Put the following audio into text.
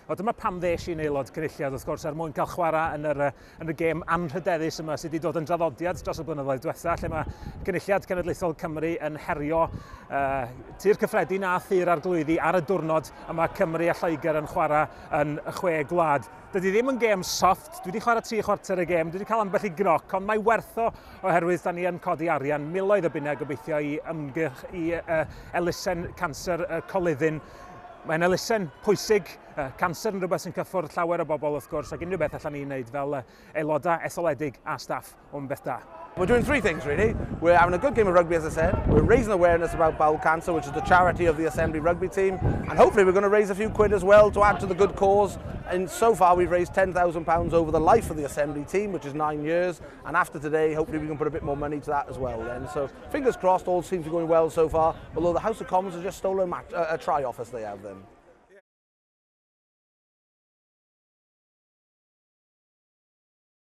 O, dyma pam ddes i'n aelod cynulliad, wrth gwrs, er mwyn cael chwarae yn yr, yn y gêm anrhydeddus yma sydd wedi dod yn draddodiad dros y blynyddoedd diwetha, lle mae Cynulliad Cenedlaethol Cymru yn herio Tŷ'r Cyffredin a Thŷ'r Arglwyddi ar y diwrnod y mae Cymru a Lloegr yn chwarae yn y chwe gwlad. Dydy ddim yn gêm soft, dwi wedi chwarae 3/4 y gêm, dwi wedi cael ambell i gnoc, ond mae werth o oherwydd da ni yn codi arian miloedd o bunnau gobeithio i ymgyrch i elusen canser y coluddyn. Mae'n elusen pwysig, canser yn rhywbeth sy'n cyffwrdd llawer o bobl wrth gwrs, ac unrhyw beth allan ni'n wneud fel aelodau etholedig a staff o'n beth da. We're doing three things, really. We're having a good game of rugby, as I said. We're raising awareness about bowel cancer, which is the charity of the Assembly Rugby team. And hopefully we're going to raise a few quid as well to add to the good cause. And so far we've raised £10,000 over the life of the Assembly team, which is 9 years. And after today, hopefully we can put a bit more money to that as well then. So fingers crossed, all seems to be going well so far. Although the House of Commons has just stolen a try off us, they have then.